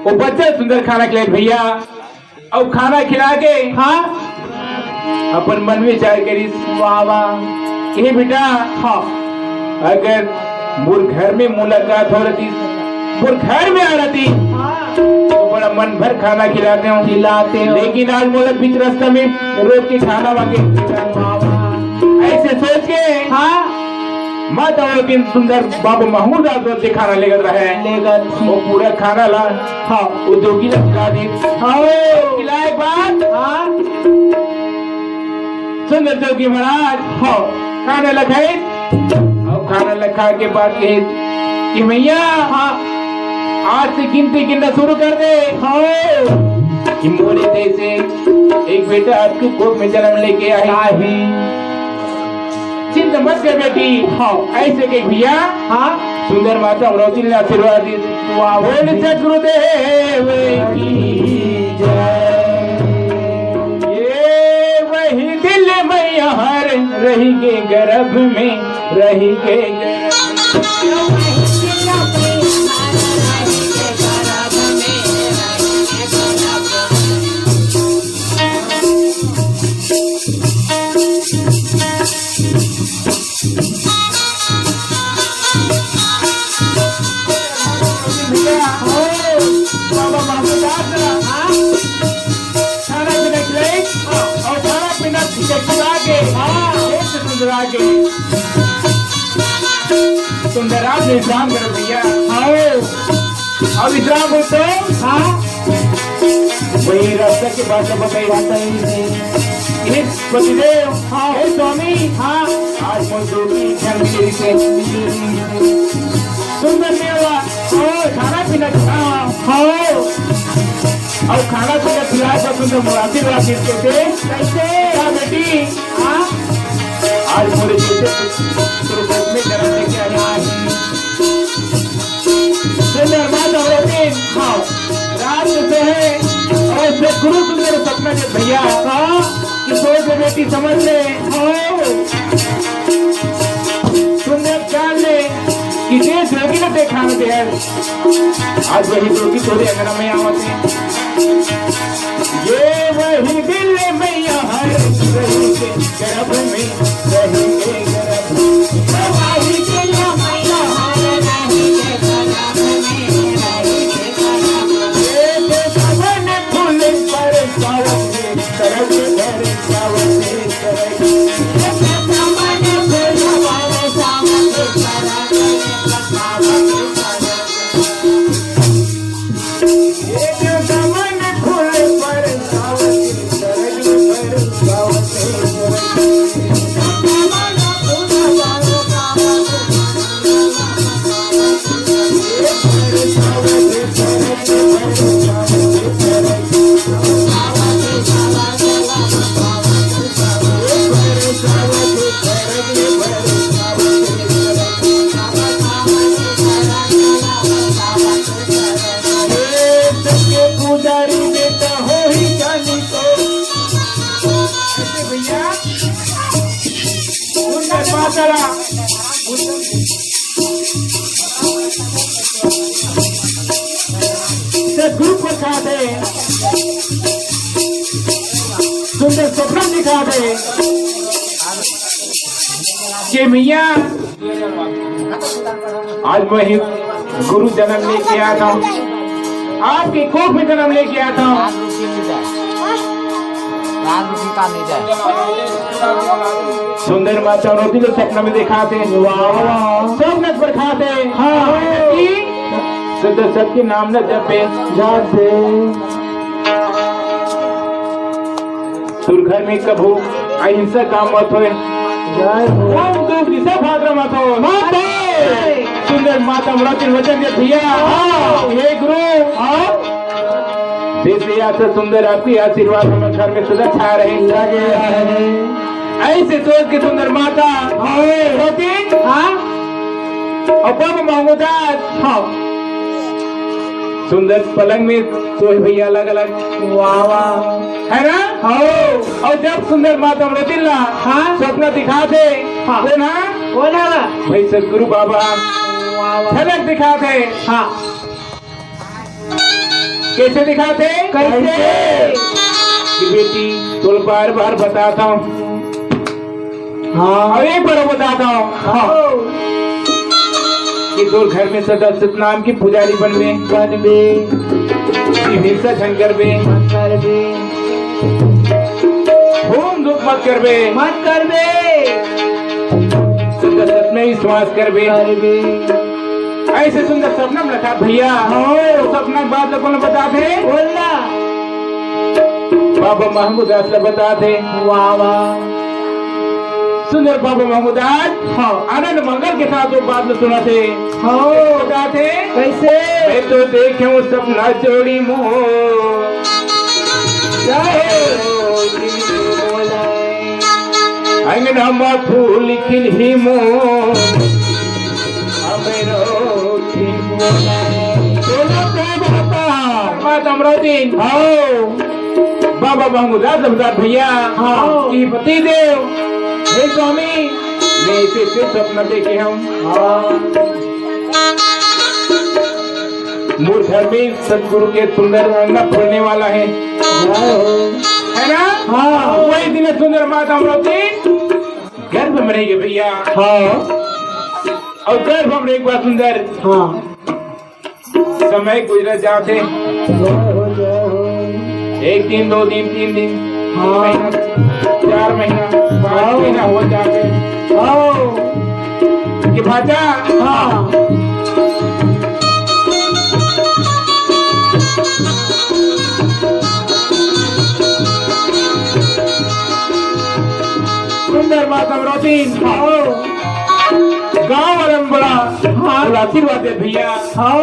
वो बच्चा सुंदर खाना खिलाए भैया, अब खाना खिला के, हाँ। अपन मन विचार करिस, वाह, वाह। ए बेटा, हाँ। अगर मोर घर में मुलाकात हो रही, मोर घर में आ रही, हाँ। तो बड़ा मन भर खाना खिलाते हो, खिलाते हो। लेकिन आज मोला बीच रास्ता में रोक के खाना मांगे। ऐसे सोच के, हाँ। माता वो दिन सुंदर बाबा महमूद आदर से खाना लेकर रहे। लेकर। वो पूरा खाना ला, हाँ। वो जोगी ला खिला दी। हाँ। खिलाए बाद, हाँ। सुंदर जोगी महाराज, हाँ। खाना ला खाए। अउ खाना ला खा के बाद कहे कि मैया, हाँ। आज से गिनती गिनना शुरू कर दे। हाँ। कि मोरे जैसे एक बेटा आपके कोख में जन्म लेके आए। आए। चिंता मत कर बेटी। हाँ। ऐसे कहे भैया। हाँ। सुंदर माता अमरावती ने आशीर्वाद दी। वाह, बोल सतगुरुदेव की जय। ये वही दिल मैया हर रही के गर्भ में, रही के गर्भ में। भैया, हो, बाबा महमूद आदर, हाँ? खाना पीना खिलाई, और खाना पीना खिला के, हाँ, एक सुंदर आगे। सुंदर आप विश्राम करो भैया। हाँ। अब विश्राम हो तो, हाँ। वही रास्ता के बात बताई, बात आई। हे पतिदेव, हाँ। हे स्वामी, हाँ। आज मोर जोगी ध्यान तेरी से। सुंदर मेवा, और खाना पीना खा, खाओ। और खाना पीना खिलाए तो सुंदर मुरादी राजी के थे। कैसे? क्या बेटी? हाँ? आज मोरे जैसे तेरे सच में जन्म लेके आया है। सुंदर माता होती, हाँ। रात से है, और सतगुरु सुंदर सपना दे भैया। हाँ। कि सोच ले बेटी, समझ ले। हाँ। सुंदर जान ले कि जे जोगी ने देखा न दे। आज वही जोगी तोरे अंगना में आवत है। ये वही दिल मैया हर रही के गर्भ में, रही के गर्भ में। ये वही दिल मैया हर रही के गर्भ में, रही के गर्भ में। ये तो पवन फूल पर सावत है, सरग पर सावत है, सरग। ये तो पवन फूल पर सावत है, सरग पर सावत है, सरग। पुजारी बेटा हो ही जानी तो। भैया, उनका माता रा। सतगुरु प्रसाद है, सुंदर सपना दिखा दे। के मैया, आज मैं ही गुरु जन्म लेके आया था, आपके कोख में जन्म लेके आया था। सुंदर माता रोटी तो सपना में दिखाते हैं। वाह, वाह। सपना पर खाते हैं। हाँ। कि शुद्ध सत्य नाम न जपे। जाते। सुर घर में कभू अहिंसा काम मत होए। जय हो। कौन दुख दिशा भाद्र मत हो। मत होए। सुंदर माता अमरावती वचन दे भैया। हाँ। हे गुरु। हाँ। जैसे ऐसा सुंदर आपकी आशीर्वाद हमारे घर में सदा छा रहे। लगे रहे। ऐसे सोच के सुंदर माता। हाँ। रोटी। हाँ। और बाबा महमूदास। हाँ। सुंदर पलंग में सोए भैया अलग अलग। वाह, वाह। है ना? हाँ। और जब सुंदर माता अमरावती ला हाँ। सपना दिखा दे, हाँ। वो ना? वो ना ला। भाई सतगुरु बाबा वाह, वाह। झलक दिखा दे। हाँ। कैसे दिखा दे? कैसे? कि बेटी, तोल बार बार बताता हूँ। हाँ। अब एक बार बताता हूँ। हाँ। कि तोर घर में सदा सतनाम के पुजारी बनबे। बनबे। हिंसा झन करबे। मत करबे। होम धूप मत करबे। मत करबे। सदा सत में विश्वास करबे। करबे। ऐसे सुंदर सपना में रखा भैया। हाँ। सपना के बात लोगों ने बता दे। बोलना। बाबा महमूद दास ला बता दे। वाह, वाह। सुंदर बाबा महमूद दास, हाँ। आनंद मंगल के साथ वो बात ला सुना थे। हाँ। बता थे। कैसे? मैं तो देखे हूँ सपना जोड़ी मोर। जय हो। अंगना मा फूल खिलही मोर। अमरो खिलही मोर। बोलो, क्या बात है? बात अमरावती। हाँ। बाबा महमूद दास ला बता भैया। हाँ। कि पति देव, हे स्वामी, मैं ऐसे ऐसे सपना देखे हूँ। हाँ। मोर घर में सतगुरु के सुंदर अंगना फूलने वाला है। जय हो। है ना? हाँ। वही दिन सुंदर माता अमरावती गर्भ में रह गए भैया। हाँ। और गर्भ में एक बार सुंदर हाँ। समय गुजर जाते। जय हो, जय हो। एक दिन, दो दिन, तीन दिन, हाँ। महीना, चार महीना, पाँच हाँ। महीना हो जाते। हाँ। कि भाजा। हाँ। सुंदर माता अमरावती। हाँ। गांव वाले में बड़ा हाँ। बड़ा आशीर्वाद दे भैया। हाँ।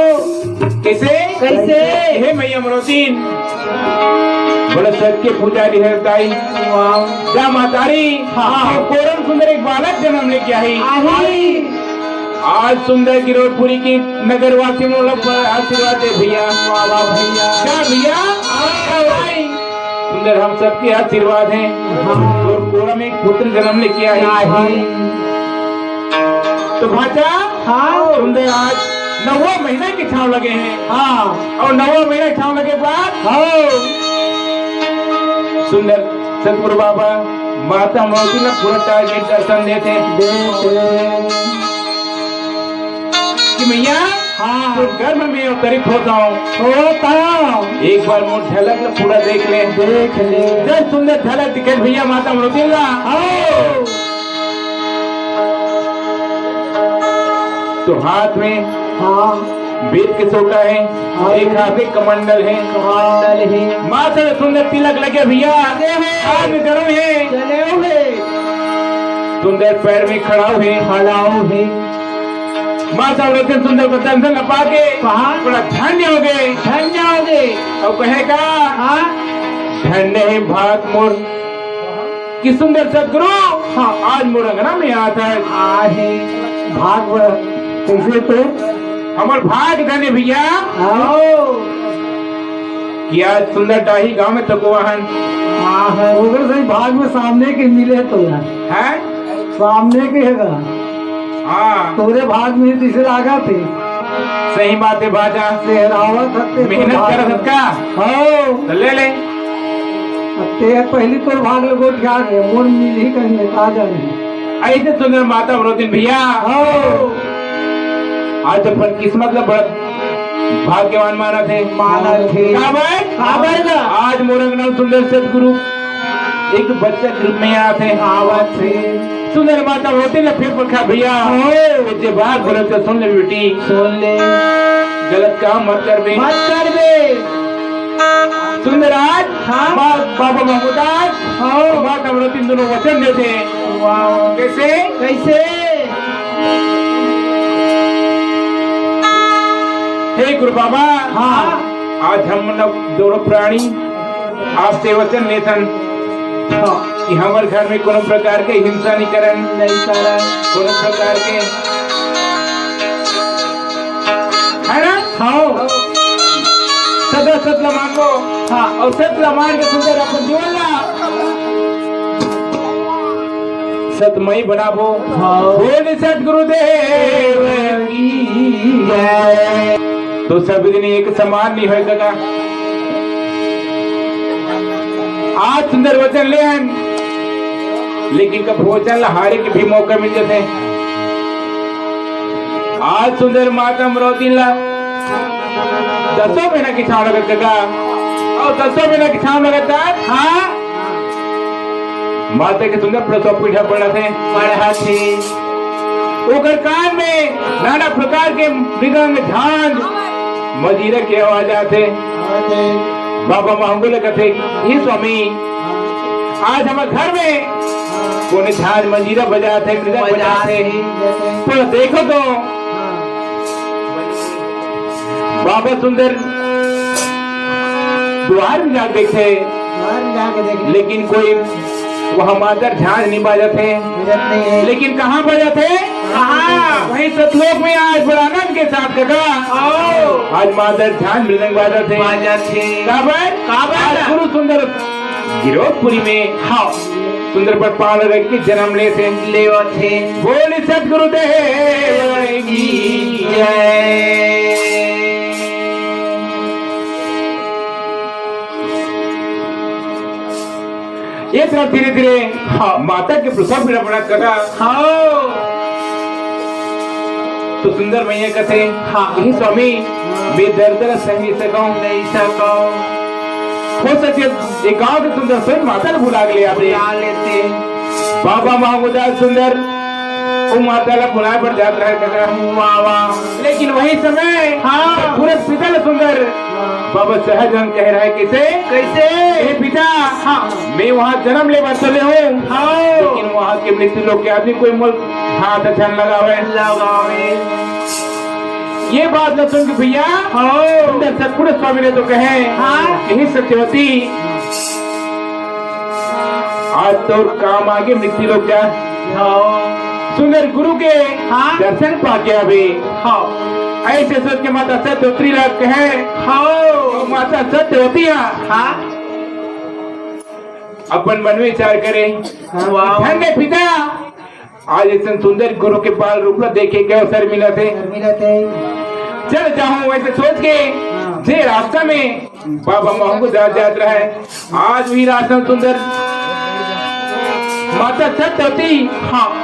कैसे? कैसे? हे मैया अमरावती, बड़ा सत के पुजारी है ताई। वाह। जा मातारी, हाँ। कोरम सुंदर एक बालक जन्म लेके आई। आई। आज सुंदर गिरोधपुरी की नगरवासी में लोग बड़ा आशीर्वाद दे भैया। वाह, वाह भैया। जा भैया, आज का भाई सुंदर हम सबके आशीर्वाद हैं। हाँ। और कोरम एक पुत्र जन्म लेके आई। आई। तो भांचा, हाँ। सुंदर आज नौवा महीना के छांव लगे हैं। हाँ। और नौवा महीना के छांव लगे के बाद हाँ। सुंदर सतगुरु बाबा माता अमरावती ला पूरा target दर्शन देते हैं। देते। कि मैया, हाँ। तो गर्भ में अवतरित होता हूँ। होता। एक बार मोर झलक ला पूरा देख ले। देख ले। जब सुंदर झलक दिखे भैया माता अमरावती ला। हाँ। तो हाथ में हाँ। बेंत के सोटा है, हाँ। एक हाथ में कमंडल है। कमंडल है। माथे में सुंदर तिलक लगे भैया। लगे हैं। हाथ में जनेऊ है। जनेऊ है। सुंदर पैर में खड़ाऊ है। खड़ाऊ है। माता अमरावती सुंदर को दर्शन पा के कहा? बड़ा धन्य हो गए। धन्य हो गए। और कहे का? हाँ। धन्य है भाग मोर कि सुंदर सतगुरु, हाँ। आज मोर अंगना में आता है। आहे। भाग बड़ा। कैसे तो? हमर भाग धन्य भैया। आओ। कि आज सुंदर डाही गांव में तो गोवाहन। हाँ, है। ओकर सही भाग में सामने के मिले तो है। हैं? सामने के है ना? हाँ। तोरे भाग में तीसरे आगा थे। सही बात है भांचा। सेहरावत हत्ते तो मेहनत भाग करत में। हत का? हो। तो ले ले। अब ते पहली तोर भाग लगो क्या रे? मोर मिलही कहीं आ जाने। ऐसे सुंदर माता अमरावती भैया। हो। आज तो पर किस्मत ला बड़ा भाग्यवान मानत हे। मानत हे। काबर? काबर गा? आज मोर अंगना सुंदर सतगुरु एक बच्चा के रूप में आत हे। आवत हे। सुंदर माता अमरावती ला फिर परखा भैया। हो। जे बात बोले तो सुन ले बेटी। सुन ले। गलत काम मत करबे। मत करबे। सुंदर आज हाँ। बा-, बाबा महमूद दास हाँ। माता अमरावती दोनों वचन देते। वाह। कैसे? कैसे? हे गुरु बाबा, हाँ। आज हम लोग दोनों प्राणी आपसे वचन लेथन हाँ। कि हमर घर में कोनो प्रकार के हिंसा नहीं करन, नहीं करन। कोनो प्रकार के, है ना? हाँ। सदा सत ला मांगो। हाँ। और सत ला मान के सुंदर अपन जीवन ला सतमई बनाबो। हाँ। बोल सतगुरुदेव की जय। तो सब दिन एक समान नहीं होय सका। आज सुंदर वचन ले आन, लेकिन कब वचन ला हारे के भी मौका मिल जाते। आज सुंदर माता अमरौती ला दसों महीना के छांव लगत कका, अउ दसों महीना के छांव लगत का? हाँ। माता के सुंदर प्रसव पीड़ा पड़त हे। पड़त हे। ओकर कान में नाना प्रकार के मृदंग, झांझ, मजीरा के आवाज आथे। बाबा महंगू ल कथे, "हे स्वामी, आज हमर घर में कोने झांझ मजीरा बजात हे, मृदंग बजात हे। थोड़ा देखो तो।" बाबा सुंदर दुवार में जाके देखे, लेकिन कोई वहाँ मादर झांझ नहीं बाजत हे। लेकिन कहाँ बाजत हे? कहाँ? वहीं सतलोक में आज बड़ा आनंद के साथ कका। आज मादर झांझ मृदंग बाजत हे। बाजत हे। काबर? काबर? आज गुरु सुंदर गिरौदपुरी में, हाँ, सुंदर पर पाल रख के जन्म लेथे। लेवत हे। बोल सतगुरुदेव की जय। ये तरफ धीरे धीरे, हाँ, माता के प्रसव पीड़ा पड़त कका। हाँ। तो सुंदर मैया कथे, हाँ। "हे स्वामी, मैं दर्द ला सह नहीं सकूं।" नहीं सकूं। हो सके ये गांव के सुंदर स्वयं माता ला बुला के ले आते। बुला लेते। बाबा महंगू दास सुंदर वो माता ला बुलाए बर जात रहे कका। वाह, वाह। लेकिन वही समय, हाँ। पूरे पिता ला सुंदर, हाँ। बाबा सहज मन कह रहे, "कैसे?" कैसे? "हे पिता, हाँ। मैं वहाँ जन्म ले बर चले हूँ, हाँ। लेकिन वहाँ के मृत्यु लोक के आदमी कोई मोर हाथ झन लगावे।" लगावे। ये बात ला सुन के भैया, हाँ। सुंदर सतपुरुष स्वामी ने तो कहे, हाँ। "हे सत्यवती, आज तोर काम आगे मृत्यु लोक जा।" हाँ। सुंदर गुरु के, हाँ। दर्शन पाके अभी, हाँ। ऐसे सोच के माता सत्यवती ला कहे, हाँ। माता सत्यवती, हाँ। हाँ। अपन मन में विचार करे, हाँ। "धन्य पिता, आज ऐसे सुंदर गुरु के बाल रूप ला देखे के अवसर मिलत हे।" अवसर मिलत हे। चल जाहूं।" ऐसे सोच के, हाँ। जे रास्ता में बाबा महंगू दास जात रहे, आज भी रास्ता सुंदर माता सत्यवती, हाँ,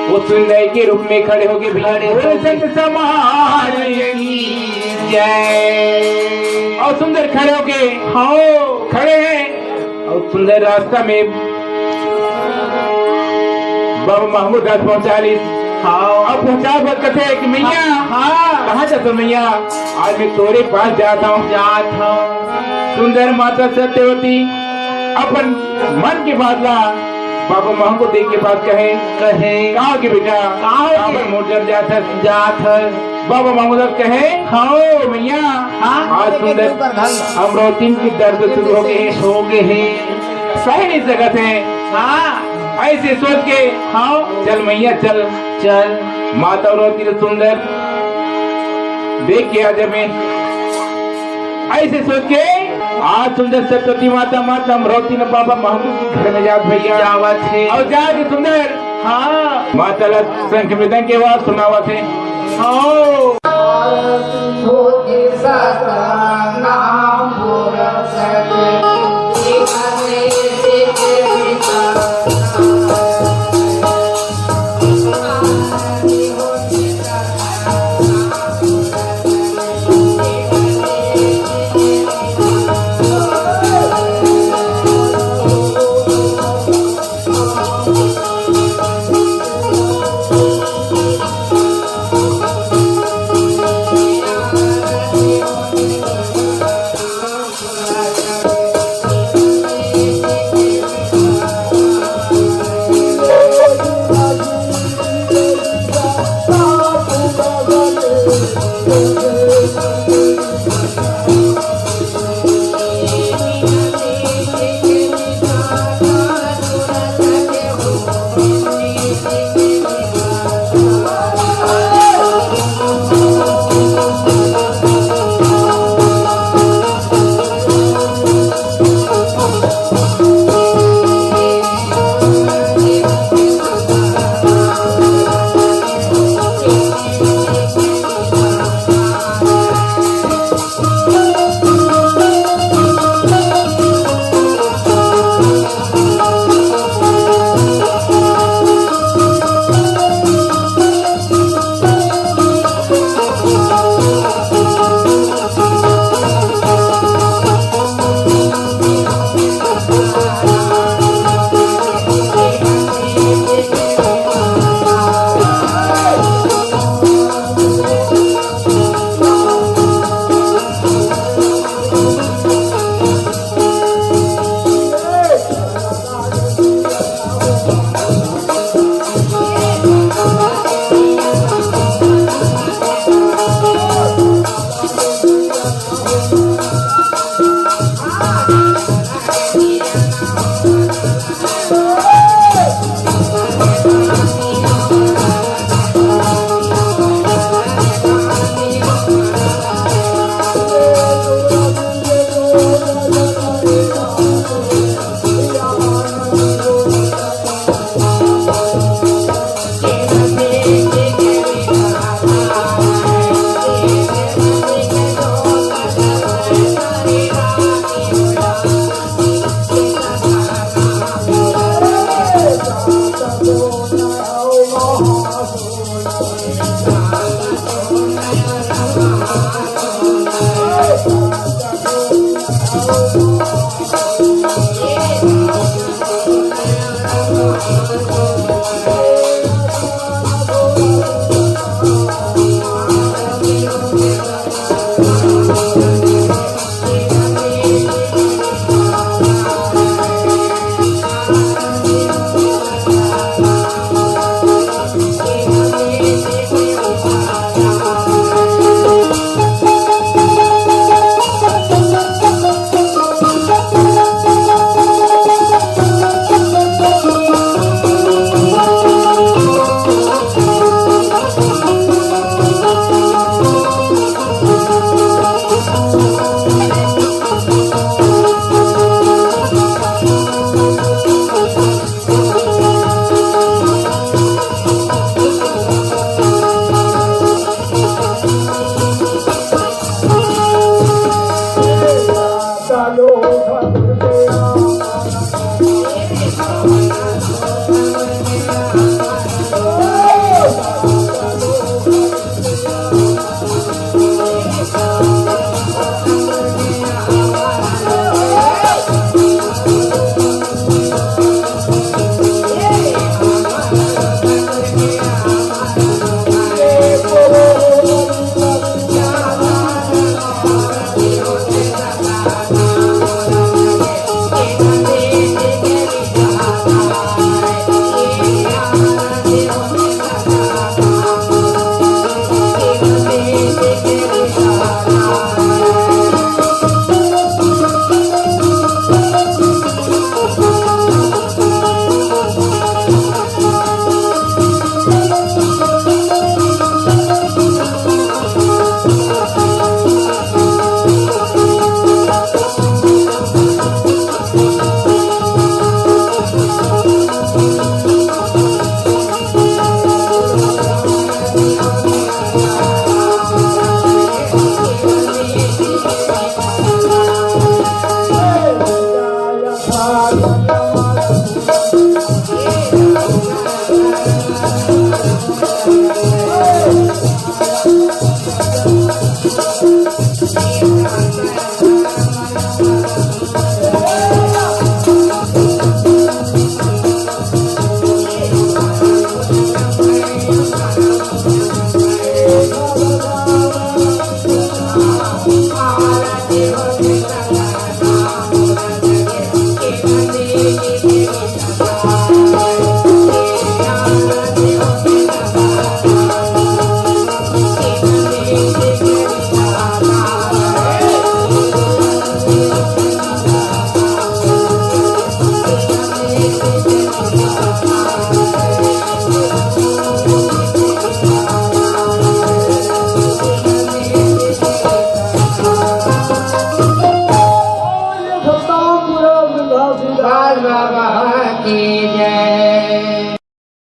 वो सुंदर के रूप में खड़े होके खड़े होके। संत समाज की जय। और सुंदर खड़े होके, हाँ, खड़े हैं। अउ सुंदर रास्ता में बाबा महंगू दास पहुंचा लिस। हाँ। अब पहुंचा बर कथे कि मैया, हाँ। कहाँ जात हो मैया? आज मैं तोरे पास जात हूँ। जात हूँ। सुंदर माता सत्यवती अपन मन के बात ला बाबा महंगू देख के बात कहे। कहे। कहा कि बेटा, कहा कि काबर मोर जर जात हस? जात हस। बाबा महंगू दास कहे, हाँ। मैया, हाँ। आज सुंदर अमरौती के दर्द शुरू हो गए। हो गए हे। सह नहीं सकत हे। हाँ। ऐसे सोच के, हाँ। चल मैया, चल। चल। माता अमरौती ला सुंदर देख के आ जाबे। ऐसे सोच के आज सुंदर सत्यवती माता, माता अमरौती ला बाबा महंगू के घर में जात भैया। जावत हे। और जाके सुंदर, हाँ। माता ला शंख मृदंग के आवाज सुनावत हे। हाँ।